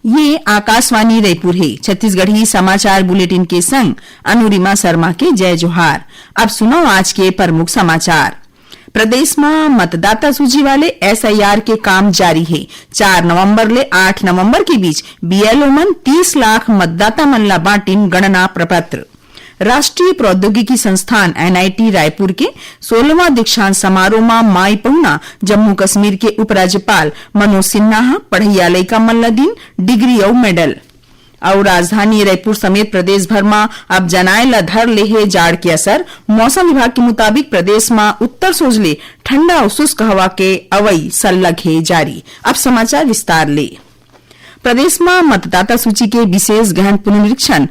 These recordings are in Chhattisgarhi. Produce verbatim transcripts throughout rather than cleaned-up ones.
ये आकाशवाणी रायपुर हे। छत्तीसगढ़ी समाचार बुलेटिन के संग अनुरिमा शर्मा के जय जोहार। अब सुनव आज के प्रमुख समाचार। प्रदेश म मतदाता सूची वाले एसआईआर के काम जारी हे। चार नवंबर ले आठ नवंबर के बीच बीएलओ मन तीस लाख मतदाता मन ला बांटिन गणना प्रपत्र। राष्ट्रीय प्रौद्योगिकी संस्थान एनआईटी रायपुर के सोलहवाँ दीक्षांत समारोह म माई पहुना जम्मू कश्मीर के उपराज्यपाल मनोज सिन्हा ह पढ़इया लइका मन ल दिन डिग्री अउ मेडल। अउ राजधानी रायपुर समेत प्रदेश भर म अब जनाए ल धर ले हे जाड़ के असर। मौसम विभाग के मुताबिक प्रदेश म उत्तर सोज ले ठंडा अउ शुष्क हवा के अवई सल्लग हे जारी। अब समाचार विस्तार ले। प्रदेश म मतदाता सूची के विशेष गहन पुनरीक्षण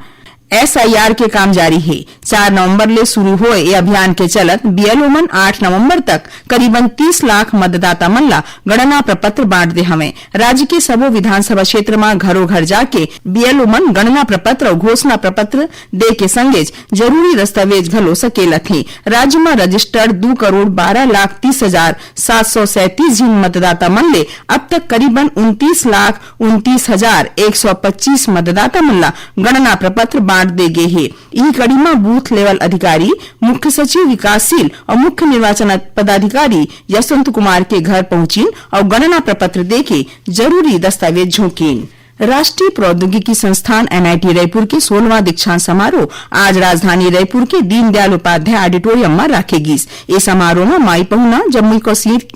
एसआईआर के काम जारी हे। चार नवंबर ले शुरू होए ये अभियान के चलत बीएलओ मन आठ नवंबर तक करीबन तीस लाख मतदाता मन ला गणना प्रपत्र बांट दे हवंय। राज्य के सबो विधानसभा क्षेत्र म घरो घर जाके बीएलओ मन गणना प्रपत्र अउ घोषणा प्रपत्र दे के संगेच जरूरी दस्तावेज घलो सकेलत हे। राज्य म रजिस्टर्ड दू करोड़ बारह लाख तीस हजार सात सौ सैंतीस झिन मतदाता मन ले अब तक करीबन उनतीस लाख उनतीस हजार एक सौ पच्चीस मतदाता मन ला गणना प्रपत्र बांट दे गे हे। इही कड़ी म बूथ लेवल अधिकारी, मुख्य सचिव विकासशील अउ मुख्य निर्वाचन पदाधिकारी यशवंत कुमार के घर पहुंचिन अउ गणना प्रपत्र देके जरूरी दस्तावेज झोंकिन। राष्ट्रीय प्रौद्योगिकी संस्थान एनआईटी रायपुर के सोलहवाँ दीक्षांत समारोह आज राजधानी रायपुर के दीनदयाल उपाध्याय ऑडिटोरियम म राखे गिस। ए समारोह म माई पहुना जम्मू कश्मीर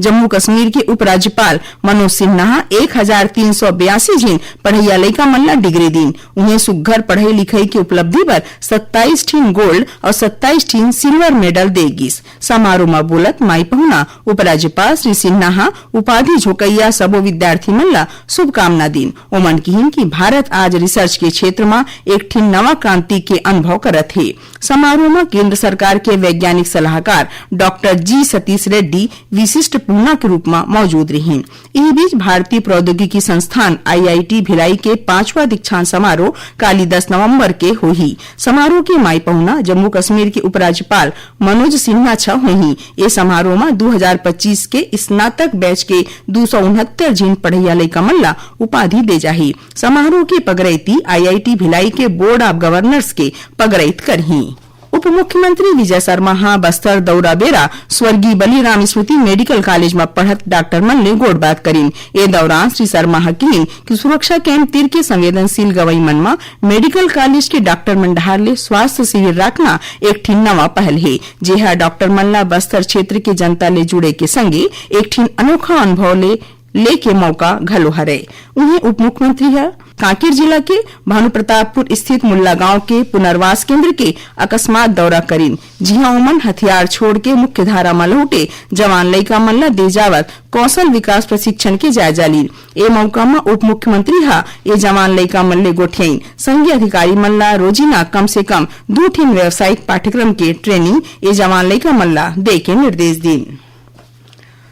जम्मू कश्मीर के उपराज्यपाल मनोज सिन्हा ह एक हजार तीन सौ बयासी झिन पढ़इया लइका मन ला डिग्री दीन। उहें, सुग्घर पढ़ई लिखई के उपलब्धि बर सत्ताईस ठिन गोल्ड अउ सत्ताईस ठिन सिल्वर मेडल दे गिस। समारोह म बोलत माई पहुना उपराज्यपाल श्री सिन्हा ह उपाधि झोंकइया सबो विद्यार्थी मन ला शुभकामना दीन। ओमन किहिन कि भारत आज रिसर्च के क्षेत्र म एक ठिन नवा क्रांति के अनुभव करत हे। समारोह म केंद्र सरकार के वैज्ञानिक सलाहकार डॉक्टर जी सतीश रेड्डी विशिष्ट पहुना के रूप म मौजूद रिहिन। इही बीच, भारतीय प्रौद्योगिकी संस्थान आईआईटी भिलाई के पांचवा दीक्षांत समारोह काली दस नवंबर के होही। समारोह के माई पहुना जम्मू कश्मीर के उपराज्यपाल मनोज सिन्हा छ होही। ए समारोह म दू हजार पच्चीस के स्नातक बैच के दू सौ उनहत्तर झिन पढ़इया लइका मन ला उपाधि दे जाही। समारोह के पगरैती आईआईटी भिलाई के बोर्ड ऑफ गवर्नर्स के पगरैत करही। उप मुख्यमंत्री विजय शर्मा ह बस्तर दौरा बेरा स्वर्गीय बलिराम स्मृति मेडिकल कॉलेज म पढ़त डॉक्टर मन ले गोठबात करिन। ए दौरान श्री शर्मा ह किहिन कि सुरक्षा कैंप तीर के संवेदनशील गंवई मन म मेडिकल कॉलेज के डॉक्टर मन डहार ले स्वास्थ्य शिविर राखना एक ठिन नवा पहल हे, जेहा डॉक्टर मन ला बस्तर क्षेत्र के जनता ले जुड़े के संगे एक ठिन अनोखा अनुभव ले लेके मौका घलो हरय। उहें, उप मुख्यमंत्री ह कांकेर जिला के भानुप्रतापपुर स्थित मुल्ला गांव के पुनर्वास केंद्र के अकस्मात दौरा करिन, जिहां ओमन हथियार छोड़ के मुख्य धारा म लहुटे जवान लइका मन ल दे जावत कौशल विकास प्रशिक्षण के जायजा लीन। ए मौका म उप मुख्यमंत्री ह ए जवान लइका मन ले गोठियाइन संघीय अधिकारी मन ल रोजीना कम से कम दू ठिन व्यावसायिक पाठ्यक्रम के ट्रेनिंग ए जवान लइका मन ल दे के निर्देश दीन।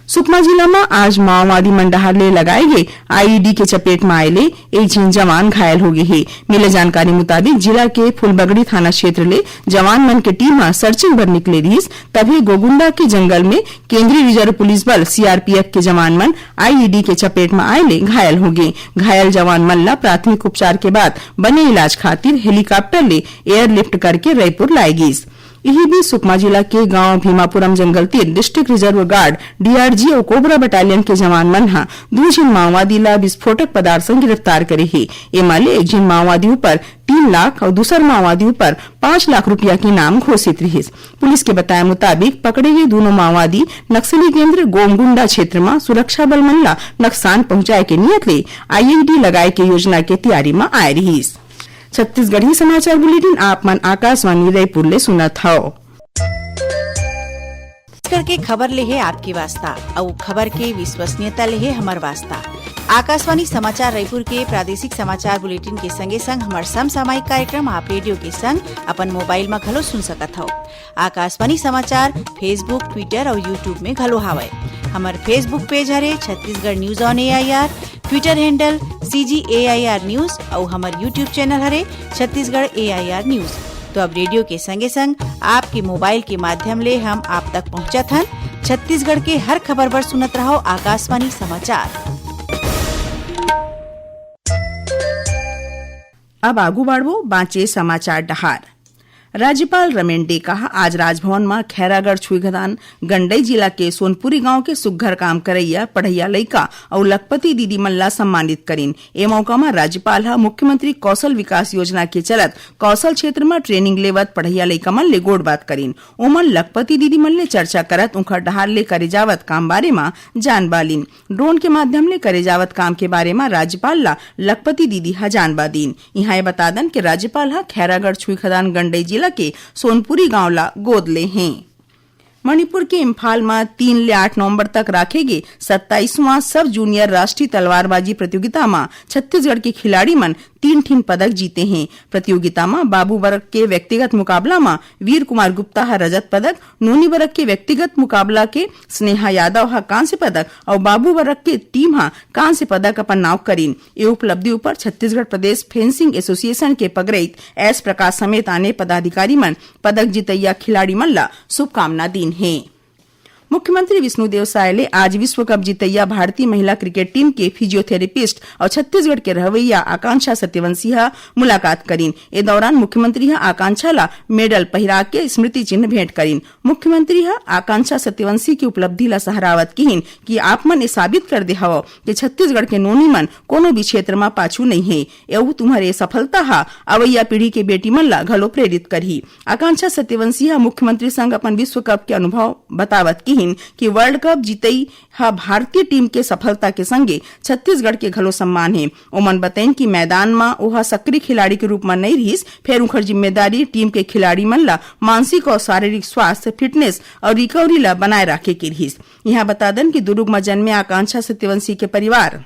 सुकमा जिला म आज माओवादी मन डहार ले लगाए गे आईईडी के चपेट म आए ले एक झिन जवान घायल हो गे हे। मिले जानकारी मुताबिक, जिला के फूलबगड़ी थाना क्षेत्र ले जवान मन के टीम ह सर्चिंग बर निकले रिहिस, तभे गोगुंडा के जंगल में केंद्रीय रिजर्व पुलिस बल, सीआरपीएफ, के जवान मन आईईडी के चपेट म आए ले घायल हो गे। घायल जवान मन ल प्राथमिक उपचार के बाद बने इलाज खातिर हेलीकॉप्टर ले एयरलिफ्ट करके रायपुर लाए गिस। इही बीच, सुकमा जिला के गांव भीमापुरम जंगल तीर डिस्ट्रिक्ट रिजर्व गार्ड, डीआरजी, अउ कोबरा बटालियन के जवान मन ह दू झिन माओवादी ला विस्फोटक पदार्थ संग गिरफ्तार करे हे। एमा ले एक झिन माओवादी ऊपर तीन लाख अउ दूसर माओवादी ऊपर पाँच लाख रुपया के नाम घोषित रिहिस। पुलिस के बताए मुताबिक, पकड़े गे दूनों माओवादी नक्सली केंद्र गोमगुंडा क्षेत्र म सुरक्षा बल मन ला नुकसान पहुंचाए के नियत ले आईईडी लगाए के योजना के तैयारी म आए रिहिस। छत्तीसगढ़ी समाचार बुलेटिन आप मन आकाशवाणी रायपुर ले सुनत हव। छत्तीसगढ़ के खबर ले हे आपके वास्ता, अउ खबर के विश्वसनीयता ले हे हमर वास्ता। आकाशवाणी समाचार रायपुर के प्रादेशिक समाचार बुलेटिन के संगे संग हमर समसामयिक कार्यक्रम आप रेडियो के संग अपन मोबाइल म घलो सुन सकत हव। आकाशवाणी समाचार Facebook, Twitter अउ YouTube में घलो हावय। हमर Facebook पेज हरे Chhattisgarh news on AIR, Twitter handle CG AIR news अउ हमर YouTube चैनल हरे छत्तीसगढ़ एआईआर न्यूज। तो अब रेडियो के संगे संग आपके मोबाइल के माध्यम ले हम आप तक पहुंचत हन। छत्तीसगढ़ के हर खबर बर सुनत रहव आकाशवाणी समाचार। अब आगू बढ़बो बांचे समाचार डहार। राज्यपाल रमेन डेका ह आज राजभवन म खैरागढ़ छुईखदान गंडई जिला के सोनपुरी गांव के सुग्घर काम करइया पढ़इया लइका अउ लखपति दीदी मन ला सम्मानित करिन। ए मौका म राज्यपाल ह मुख्यमंत्री कौशल विकास योजना के चलत कौशल क्षेत्र म ट्रेनिंग लेवत पढ़इया लइका मन ले गोठ बात करिन। ओमन लखपति दीदी मन ले चर्चा करत उंखर डहार ले करे जावत काम बारे म जान बालिन। ड्रोन के माध्यम ले करे जावत काम के बारे म राज्यपाल ला लखपति दीदी ह जानबा दीन। इहां ये बता दन के राज्यपाल ह खैरागढ़ छुईखदान गंडई जिला के सोनपुरी गांव ला गोद ले हें। मणिपुर के इम्फाल म तीन ले आठ नवंबर तक राखे गे सत्ताईसवां सब जूनियर राष्ट्रीय तलवारबाजी प्रतियोगिता म छत्तीसगढ़ के खिलाड़ी मन तीन ठिन पदक जीते हें। प्रतियोगिता म बाबू वर्ग के व्यक्तिगत मुकाबला म वीर कुमार गुप्ता ह रजत पदक, नोनी वर्ग के व्यक्तिगत मुकाबला के स्नेहा यादव ह कांस्य पदक अउ बाबू वर्ग के टीम ह कांस्य पदक अपन नाव करिन। ए उपलब्धि ऊपर छत्तीसगढ़ प्रदेश फेंसिंग एसोसिएशन के पगरैत एस प्रकाश समेत आने पदाधिकारी मन पदक जीतइया खिलाड़ी मन ला शुभकामना दीन हें। मुख्यमंत्री विष्णुदेव साय ले आज विश्व कप जीतइया भारतीय महिला क्रिकेट टीम के फिजियोथेरेपिस्ट अउ छत्तीसगढ़ के रहवइया आकांक्षा सत्यवंशी ह मुलाकात करिन। ए दौरान मुख्यमंत्री ह आकांक्षा ला मेडल पहिरा के स्मृति चिन्ह भेंट करिन। मुख्यमंत्री ह आकांक्षा सत्यवंशी के उपलब्धि ला सहरावत किहिन कि आप मन ए साबित कर दे हवव कि छत्तीसगढ़ के नोनी मन कोनो भी क्षेत्र म पाछू नइ हे। अउ तुम्हर ए सफलता ह अवइया पीढ़ी के बेटी मन ला घलो प्रेरित करही। आकांक्षा सत्यवंशी ह मुख्यमंत्री संग अपन विश्व कप के अनुभव बतावत किहिन कि वर्ल्ड कप जीतई ह भारतीय टीम के सफलता के संगे छत्तीसगढ़ के घलो सम्मान हे। ओमन बतइन कि मैदान म ओह सक्रिय खिलाड़ी के रूप म नइ रिहिस, फेर उंखर जिम्मेदारी टीम के खिलाड़ी मन ला मानसिक अउ शारीरिक स्वास्थ्य, फिटनेस अउ रिकवरी ला बनाए राखे के रिहिस। इहां बता दन कि दुर्ग म जन्मे आकांक्षा सत्यवंशी के परिवार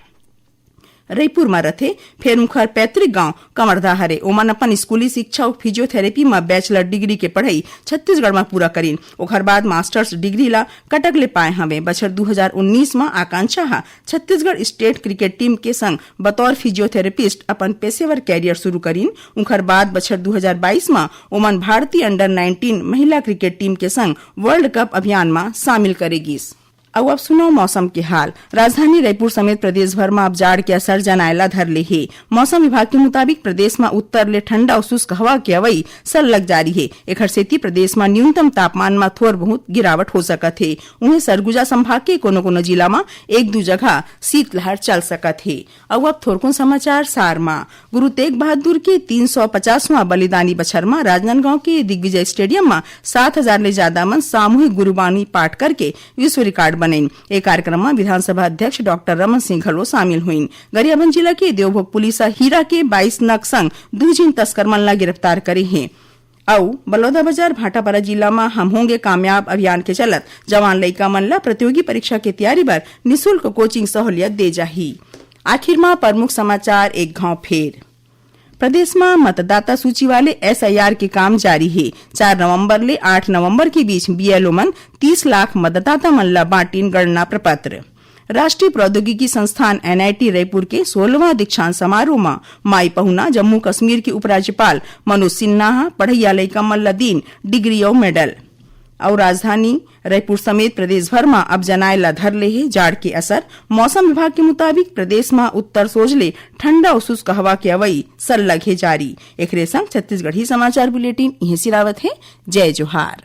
रईपुर म रथे, फेर उंखर पैतृक गांव कमरधा हरे। ओमन अपन स्कूली शिक्षा अउ फिजियोथेरेपी म बैचलर डिग्री के पढ़ई छत्तीसगढ़ म पूरा करिन। ओखर बाद मास्टर्स डिग्री ला कटक ले पाए हवे। बछर दू हजार उन्नीस म आकांक्षा ह छत्तीसगढ़ स्टेट क्रिकेट टीम के संग बतौर फिजियोथेरेपिस्ट अपन पेशेवर कैरियर शुरू करिन। उंखर बाद बछर दू हजार बाईस म ओमन भारतीय अंडर नाइनटीन महिला क्रिकेट टीम के संग वर्ल्ड कप अभियान म शामिल करे गिस। अउ अब सुनव मौसम के हाल। राजधानी रायपुर समेत प्रदेश भर म अब जाड़ के असर जनाए ला धर ले हे। मौसम विभाग के मुताबिक प्रदेश म उत्तर ले ठंडा अउ शुष्क हवा के अवई सरलग जारी हे। एखर सेती प्रदेश म न्यूनतम तापमान म थोर बहुत गिरावट हो सकत हे। उहें, सरगुजा संभाग के कोनो-कोनो जिला म एक दू जगह शीतलहर चल सकत हे। अउ अब थोरकुन समाचार सार म। गुरु तेग बहादुर के तीन सौ पचासवां बलिदानी बछर म राजनांदगांव के दिग्विजय स्टेडियम म सात हजार ले जादा मन सामूहिक गुरुबानी पाठ करके विश्व रिकॉर्ड बनइन। ए कार्यक्रम म विधानसभा अध्यक्ष डॉक्टर रमन सिंह घलो शामिल होइन। गरियाबंद जिला के देवभोग पुलिस ह हीरा के बाईस नग संग दू झिन तस्कर मन ला गिरफ्तार करे हे। अउ बलौदाबाजार भाटापारा जिला म हम होंगे कामयाब अभियान के चलत जवान लइका मन ला प्रतियोगी परीक्षा के तैयारी बर निशुल्क कोचिंग सहूलियत दे जाही। आखिर म प्रमुख समाचार एक घाव फेर। प्रदेश म मतदाता सूची वाले एसआईआर के काम जारी हे। चार नवंबर ले आठ नवंबर के बीच बीएलओ मन तीस लाख मतदाता मन ला बांटिन गणना प्रपत्र। राष्ट्रीय प्रौद्योगिकी संस्थान एनआईटी रायपुर के सोलहवां दीक्षांत समारोह म माई पहुना जम्मू कश्मीर के उपराज्यपाल मनोज सिन्हा ह पढ़इया लइका मन ला दीन डिग्री अउ मेडल। अउ राजधानी रायपुर समेत प्रदेश भर म अब जनाए ला धर ले हे जाड़ के असर। मौसम विभाग के मुताबिक प्रदेश म उत्तर सोज ले ठंडा अउ शुष्क हवा के अवई सरलग हे जारी। एकरे संग छत्तीसगढ़ी समाचार बुलेटिन इहें सिरावत हे। जय जोहार।